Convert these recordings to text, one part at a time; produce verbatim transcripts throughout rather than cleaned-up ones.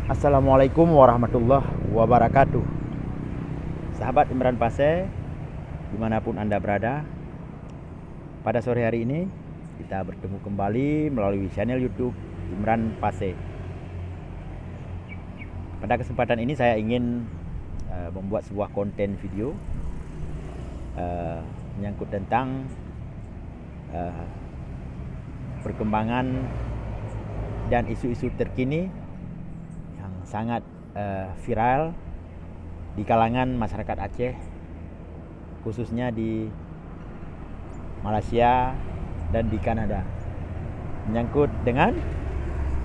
Assalamualaikum warahmatullahi wabarakatuh. Sahabat Imran Pasé, dimanapun Anda berada, pada sore hari ini kita bertemu kembali melalui channel YouTube Imran Pasé. Pada kesempatan ini saya ingin, eh, membuat sebuah konten video, eh, menyangkut tentang, eh, perkembangan dan isu-isu terkini yang sangat, eh, viral di kalangan masyarakat Aceh, khususnya di Malaysia dan di Kanada, menyangkut dengan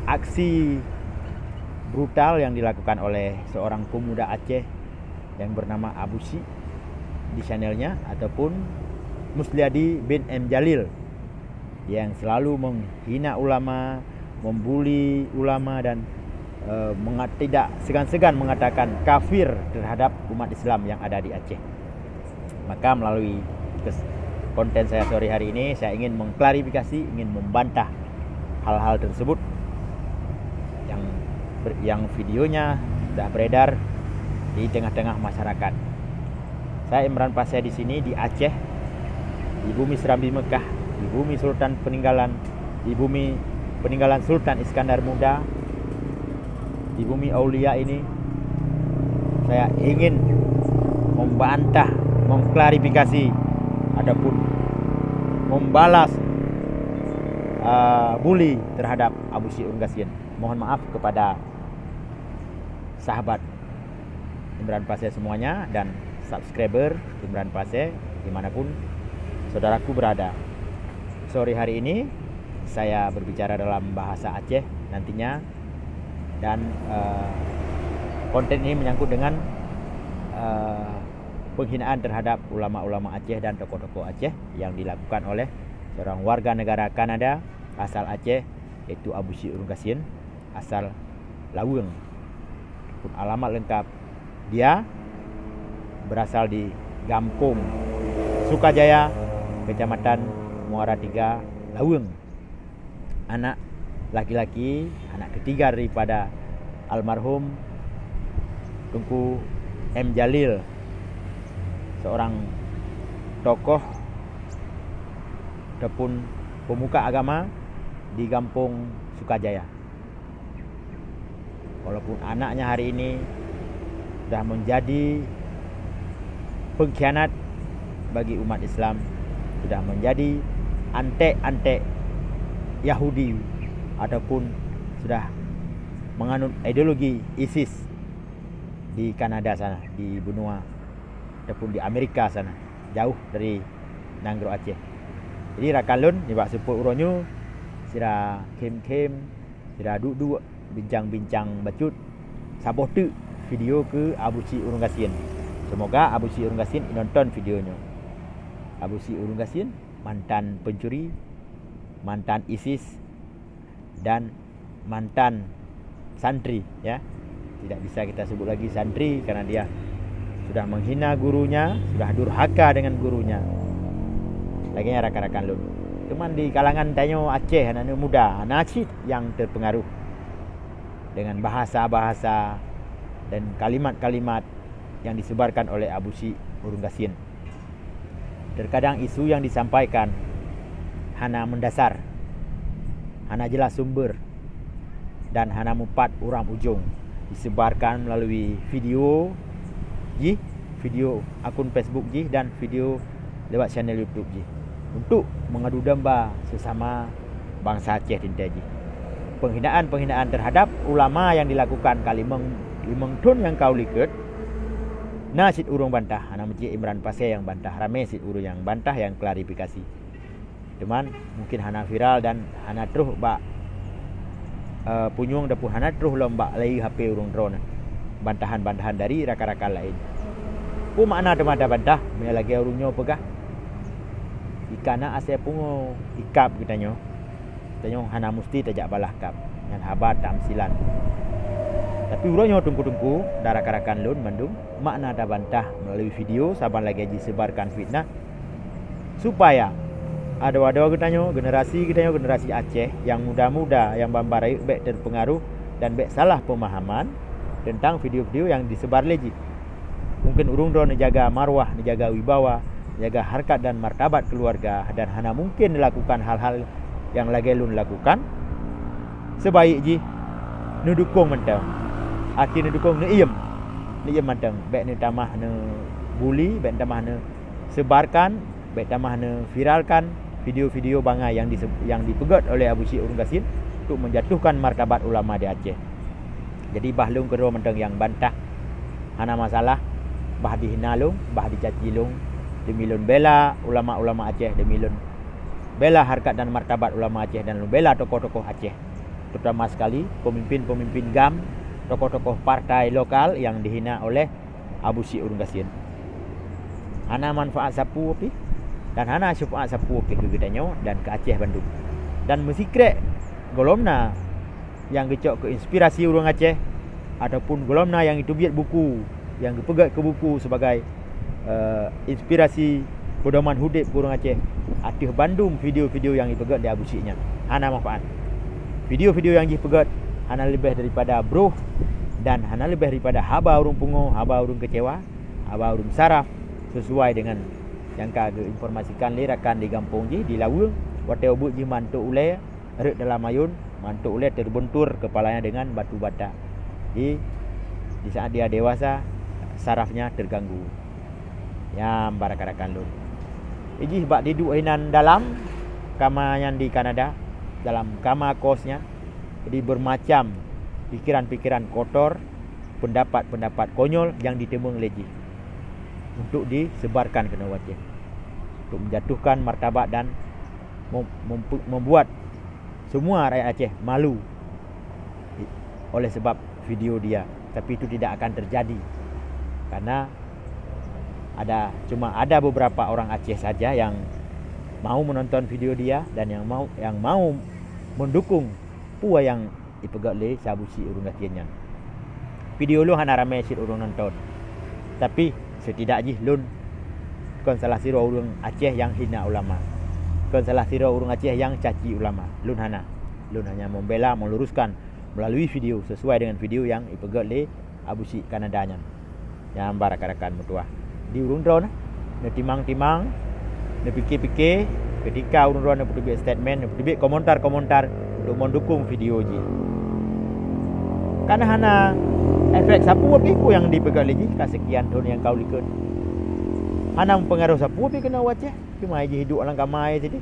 aksi brutal yang dilakukan oleh seorang pemuda Aceh yang bernama Abu Syik di channelnya, ataupun Musliadi bin M Jalil yang selalu menghina ulama, membuli ulama dan, eh, mengat-, tidak segan-segan mengatakan kafir terhadap umat Islam yang ada di Aceh. Maka melalui kes-, konten saya sore hari ini, saya ingin mengklarifikasi, ingin membantah hal-hal tersebut yang ber-, yang videonya sudah beredar di tengah-tengah masyarakat. Saya Imran Pasé di sini, di Aceh, di bumi Serambi Mekah, di bumi Sultan peninggalan, di bumi peninggalan Sultan Iskandar Muda, di bumi aulia ini, saya ingin membantah, mengklarifikasi, ataupun membalas, eh, bully terhadap Abu Syik Ureuëng Gasien. Mohon maaf kepada sahabat Imran Pasé semuanya dan subscriber Imran Pasé dimanapun saudaraku berada. Sore hari ini saya berbicara dalam bahasa Aceh nantinya, dan, eh, konten ini menyangkut dengan, eh, penghinaan terhadap ulama-ulama Aceh dan tokoh-tokoh Aceh yang dilakukan oleh seorang warga negara Kanada asal Aceh, yaitu Abu Syik Ureuëng Gasien, asal Laweueng. Pun alamat lengkap dia berasal di Gampong Sukajaya, Kecamatan Muara Tiga, Laweueng. Anak laki-laki, anak ketiga daripada almarhum Teungku M Jalil, seorang tokoh ataupun pemuka agama di Gampong Sukajaya. Walaupun anaknya hari ini sudah menjadi pengkhianat bagi umat Islam, sudah menjadi antek-antek Yahudi, ataupun sudah menganut ideologi ISIS di Kanada sana, di benua ataupun di Amerika sana, jauh dari nanggroe Aceh. Jadi rakan lôn, nibak seupôt uroe nyoe, sira khém-khém, sira duek-duek, bincang-bincang bacut, saboh teuk video keu Abu Syik Ureuëng Gasien. Semoga Abu Syik Ureuëng Gasien inonton video nyoe. Abu Syik Ureuëng Gasien mantan pencuri, mantan ISIS, dan mantan santri, ya. Tidak bisa kita sebut lagi santri karena dia sudah menghina gurunya, sudah durhaka dengan gurunya. Lagèe nyan rakan-rakan lôn. Cuman di kalangan tanyoe Aceh, aneuk-aneuk muda, na cit nyang terpengaruh dengan bahasa-bahasa dan kalimat-kalimat yang disebarkan oleh Abu Syik Ureuëng Gasien. Terkadang isu yang disampaikan hana mendasar, hana jelas sumber, dan hana mupat uram ujong. Disebarkan melalui video jih, video akun Facebook jih, dan video lewat channel YouTube jih untuk mengadu domba sesama bansa Aceh teuntèe jih. Penghinaan-penghinaan terhadap ulama yang dilakukan ka limong, limong thon nyang ka u likôt, na cit ureuëng bantah, hana meucit Imran Pasé nyang bantah, ramé cit ureuëng nyang bantah, nyang klarifikasi. Cuman mungkin hana viral dan hana troh bak, eh, punyueng ataupun hana troh lom bak layi H P ureuëng droeneuh bantahan-bantahan dari rakan-rakan laén. Peue makna teuma tabantah? Meunyo lagèe ureuëng nyoe peugah, "Jika na asèe pungo ikab geutanyoe, tanyoe hana musti tajak balah kab." Nyan haba tamsilan. Tapi uroe nyoe teungku-teungku dan rakan-rakan lôn mandum, makna tabantah meulalu video saban lagèe jisebarkan fitnah, supaya adoe-adoe geutanyoe, generasi geutanyoe, generasi Aceh nyang muda-muda, nyang ban-ban rayeuk bèk teupeungaruh dan bék salah pemahaman tentang video-video yang disebar lé jih. Mungkin ureuëng droe neujaga marwah, neujaga wibawa, neujaga harkat dan martabat keuluwarga, dan hana mungkin neulakukan hal-hal nyang lagée lôn lakukan, sebaik jih neudukong mantong. Arti neudukong, neuiem. Neuiem mantong. Bék neutamah neubuli, bék neutamah neusebarkan, bék tamah neuviralkan video-video bangai nyang dise-, nyang dipeugét oleh Abusyik Ureuëng Gasien untuk menjatuhkan martabat ulama di Aceh. Jadi, bah lôn keudroe mantong nyang bantah, hana masalah, bah dihina lôn, bah dicaci lôn, demi lôn bela ulama-ulama Aceh, demi lôn bela harkat dan martabat ulama Aceh dan lôn bela tokoh-tokoh Aceh, terutama sekali pemimpin-pemimpin GAM, tokoh-tokoh partai lokal nyang dihina oleh Abusyik Ureuëng Gasien. Hana manfaat sapeue pih dan hana syufaat sapeue pih keu geutanyoe dan keu Aceh bandum. Dan meusikrek gohlom na nyang geucok keu inspirasi ureuëng Aceh, ataupun gohlom na nyang geuteubiet buku, nyang geupeugét keu buku sebagai, eh, inspirasi peudoman udeb keu ureuëng Aceh, ateueh bandum video-video nyang jipeugét lé Abusyik nyan, hana manfaat. Video-video nyang jipeugét hana leubeh daripada broh dan hana leubeh daripada haba ureuëng pungo, haba ureuëng keucewa, haba ureuëng saraf, sesuai dengan nyang ka geuinformasikan lé rakan di gampông jih di Laweueng, watée ubeuet jih mantok ulée rhot dalam ayôn, mantok ulée teubeuntur keupalanya dengan batu bata. Di, di saat dia dewasa, sarafnya terganggu. Nyan bak rakan-rakan lôn. Ijih bak diduek hinan dalam kama nyan di Kanada, dalam kama kos nyan, jadi bermacam pikiran-pikiran kotor, pendapat-pendapat konyol nyang diteumeung lé jih untuk disebarkan keunoe u Aceh, untuk menjatuhkan martabat dan mem-, mempu-, membuat semua rakyat Aceh malu oleh sebab video dia. Tapi itu tidak akan terjadi karena ada, cuma ada beberapa orang Aceh saja yang mau menonton video dia dan yang mau, yang mau mendukung peue nyang jipeugét lé si Abusyik Ureuëng Gasien nyan. Video lôn hana ramé cit ureuëng nonton. Tapi setidak jih lôn kon salah sidroe ureuëng Aceh nyang hina ulama. Kon salah sidroe ureuëng Aceh nyang caci ulama. Lôn hana. Lôn hanya membela, meluruskan melalui video sesuai dengan video nyang jipeugét lé Abusyik Kanada nyan. Nyan bak rakan-rakan meutuwah. Di ureuëng droe neutimang-timang, neupike-pike, ketika ureuëng droe neupeuteubiet statement, neupeuteubiet komentar-komentar untuk mendukung video jih. Karena hana efek sapeue pih peue nyang dipeugah lé jih ka sekian thon nyang ka u likot. Hana meupeungaroh sapeue pih keunoe u Aceh, cuma jih hidup lam kama sideh.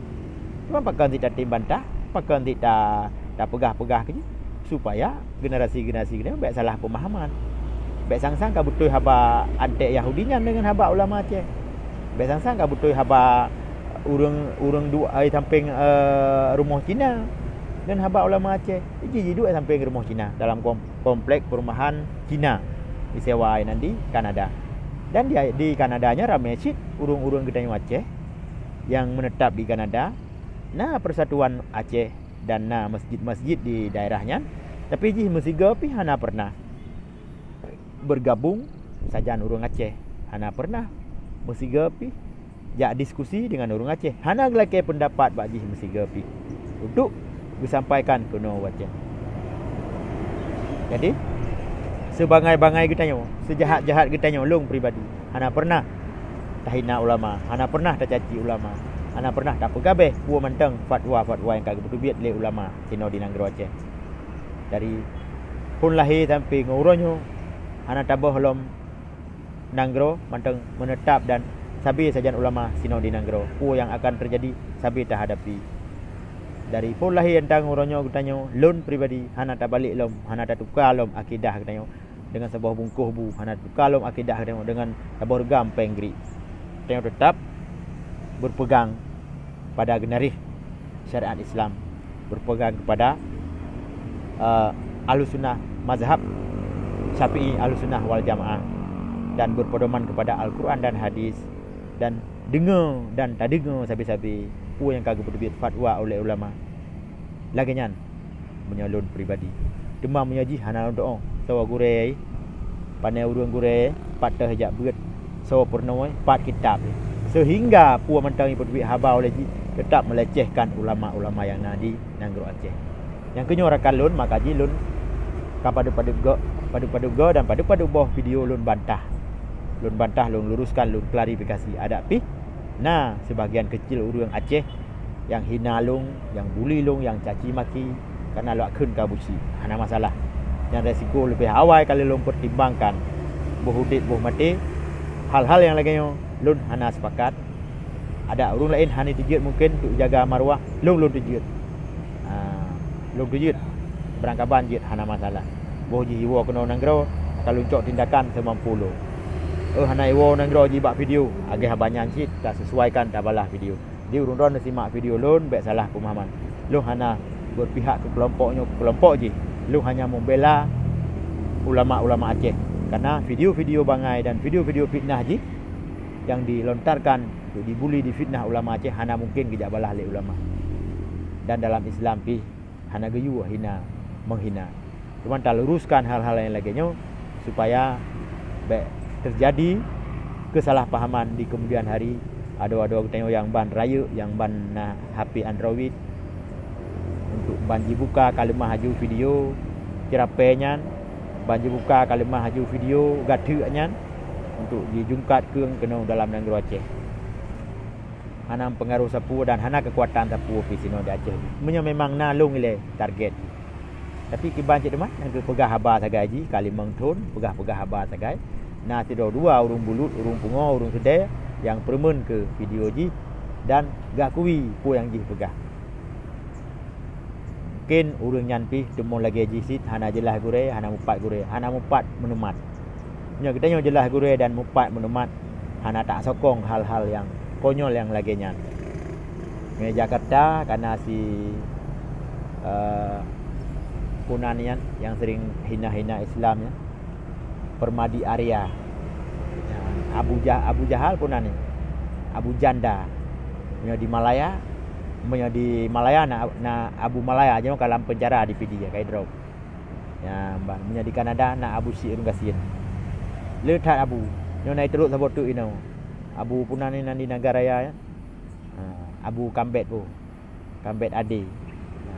Cuma pakon sit tatem bantah, pakon sit ta-, tapeugah-peugah keu jih, supaya generasi-generasi keunoe bék salah pemahaman. Bék sang-sang ka beutôi haba anték Yahudi nyan deungon haba ulama Aceh. Bék sang-sang ka beutôi haba ureuëng, ureuëng duek ai sampéng, eh, rumoh Cina ngon haba ulama Aceh. Jih jiduek sampéng rumoh Cina dalam kom-, komplek perumahan Cina disewa ai nan di Kanada. Dan di, di Kanada nyan ramé cit ureuëng-ureuëng geutanyoe Aceh nyang meunetap di Kanada, na persatuan Aceh dan na masjid-masjid di daerah nyan, tapi jih meusigoe pih hana pernah bergabung sajan ureuëng Aceh, hana pernah meusigoe pih jak diskusi deungon ureuëng Aceh, hana geulakée peundapat bak jih meusigoe pih untuk geusampaikan keunoe u Aceh. Jadi, sebangai-bangai geutanyoe, seujahat-jahat geutanyoe, lôn pribadi hana pernah tahina ulama, hana pernah tacaci ulama, hana pernah tapeugabeh peue mantong fatwa-fatwa nyang ka geupeuteubiet lé ulama sinoe di nanggroe Aceh. Dari phon lahé sampoe ngon uroe nyoe hana taboh lom nanggroe mantong meunetap dan sabe sajan ulama sinoe di nanggroe. Peue nyang akan teujadi sabe tahadapi. Dari phon lahé teuntang uroe nyoe geutanyoe, lôn pribadi hana tabalek lom, hana tatuka lom akidah geutanyoe deungon saboh bungkôh bu, hana tatuka lom akidah geutanyoe deungon saboh reugam péng griek. Tanyoe teutap berpegang pada geunaréh syariat Islam, berpegang kepada, eh, Ahlussunnah, mazhab Syafi'i, Ahlussunnah wal Jamaah, dan berpedoman kepada Al-Quran dan Hadis, dan deungoe dan tadeungoe sabe-sabe peue nyang ka geupeuteubiet fatwa oleh ulama. Lagée nyan meunyoe lôn pribadi. Teuma meunyoe jih hana lôn tu'oh, soe gurée, pane ureuëng gurée, pat teuh jak beuet, soe peurunoe, pat kitab, seuhingga peue mantong jipeuteubiet haba oleh jih teutap meulecehkan ulama-ulama nyang na di nanggroe Aceh. Nyang keunyoe rakan lôn, maka jih lôn Ka padub-padub go, padub-padub go dan padub-padub boh video lôn bantah. Lôn bantah, lôn luruskan, lôn klarifikasi. Adak pih na sibagian keucil ureuëng Aceh nyang hina lôn, nyang buli lôn, nyang caci maki, kareuna lôn kheun keu Abusyik. Hana masalah. Nyan resiko leubeh awai ka lheueh lôn peutimbangkan, boh udeb boh maté. Hal-hal nyang lagée nyoe lôn hana sepakat. Adak ureuëng laén hana teujeuet mungken untuk jaga maruah, lôn, lôn teujeuet. Ha, lôn teujeuet. Barangkaban jeuet hana masalah. Boh jih iwoe keunoe nanggroe, ka lôn cok tindakan seumampu lôn. Oh hana iwoe nanggroe jih bak video, agée haba nyan cit taseusuaikan tabalah video. Di ureuëng droeneuh simak video lôn bék salah peumahaman. Lôn hana berpihak keu keulompok nyoe keu keulompok jih. Lôn hanya membela ulama-ulama Aceh. Karena video-video bangai dan video-video fitnah jih yang dilontarkan untuk dibuli, difitnah ulama Aceh hana mungken geujak balah lé ulama. Dan dalam Islam pih hana geuyue hina, menghina. Cuma taluruskan hal-hal nyang lagée nyoe supaya bék terjadi kesalahpahaman di kemudian hari. Adoe-adoe geutanyoe nyang ban rayeuk, nyang ban na H P Android, untuk ban jibuka ka leumah aju video ceurapée nyan, ban jibuka ka leumah aju video gateuk nyan untuk jijungkat keueng keunoe dalam nanggroe Aceh. Hana meupeungaroh sapeue dan hana keukuatan sapeue pih sinoe di Aceh. Meunyoe memang na lôn ilée target. Tapi kiban cit teuma nyang geupeugah haba sagai jih ka limong thon, peugah-peugah haba sagai. Na sidroe dua ureuëng bulut, ureuëng pungo, ureuëng seudeh nyang peureumeun keu video jih dan geukui peue nyang jih peugah. Mungken ureuëng nyan pih teumon lagée jih cit hana jeulaih gurée, hana mupat gurée, hana mupat meunumat. Nyoe geutanyoe jeulaih gurée dan mupat meunumat, hana tasokong hal-hal nyang konyol nyang lagée nyan. Nyoe Jakarta kana si, eh, peue nan nyan nyang sering hina-hina Islam nyan. Permadi Arya. Ya, Abu Jah-, Abu Jahal peue nan nyan? Abu Janda. Meunyoe di Malaya, meunyoe di Malaya na, na Abu Malaya, nyoe ka lam penjara di Pidie, ka idrop. Ya, ban meunyoe di Kanada na Abusyik ureuëng gasien. Le that Abu. Nyoe na iturot saboh teuk inoe. Abu peue nan nyan di Nagan Raya, ya. Ha, Abu Kambet peue. Kambet Ade. Ha,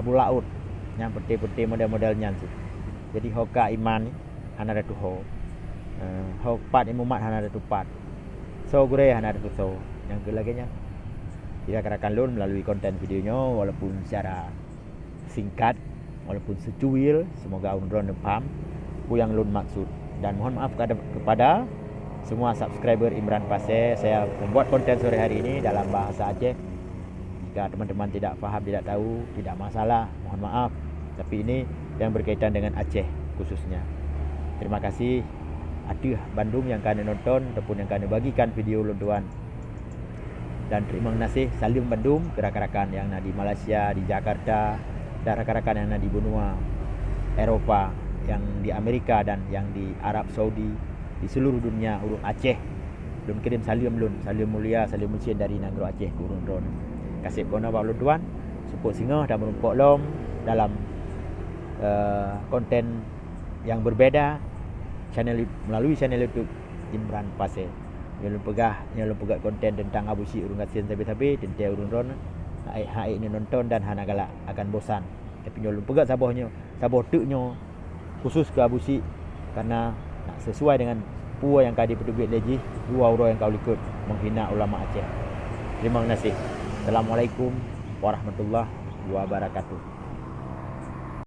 Abu Laôt. Nyang peuté-peuté model-model nyan cit. Jadi ho ka iman ni hana tatuho. Ha, ho pat imumat hana tatupat. Soe gurée hana tatusoe. Nyang keu lagée nyan. Jadi rakan-rakan lôn, melalui konten video nyoe, walaupun secara singkat, walaupun secuil, semoga ureuëng droeneuh paham peue nyang lôn maksud. Dan mohon maaf kepada, kepada semua subscriber Imran Pasé, saya membuat konten sore hari ini dalam bahasa Aceh. Jika teman-teman tidak faham, tidak tahu, tidak masalah, mohon maaf. Tapi ini yang berkaitan dengan Aceh khususnya. Terima kasih ateueh bandum nyang ka nonton ataupun nyang ka bagikan video lôn tuan. Dan terima kasih, salam bandum keu rakan-rakan nyang na di Malaysia, di Jakarta, dan rakan-rakan nyang na di benua Eropa, nyang di Amerika dan nyang di Arab Saudi, di seluruh dunia ureuëng Aceh. Lôn kirim salam lôn, salam mulia, salam meusien dari nanggroe Aceh keu ureuëng droeneuh. Kaseb kona bak lôn tuan, seupôt singoh dan meurumpok lom dalam, eh, konten yang berbeda channel, melalui channel YouTube Imran Pasé. Nyoe lôn peugah, nyoe lôn peugah konten teuntang Abusyik ureuëng gasien sabe-sabe, teuntée ureuëng droeneuh hana, hana nonton dan hana galak akan bosan. Tapi nyoe lôn peugah saboh nyoe, saboh teuk nyoe khusus keu Abusyik, karena nak sesuai dengan peue nyang ka jipeuteubiet lé jih dua uroe nyang ka likot menghina ulama Aceh. Terima kasih. Assalamualaikum warahmatullahi wabarakatuh.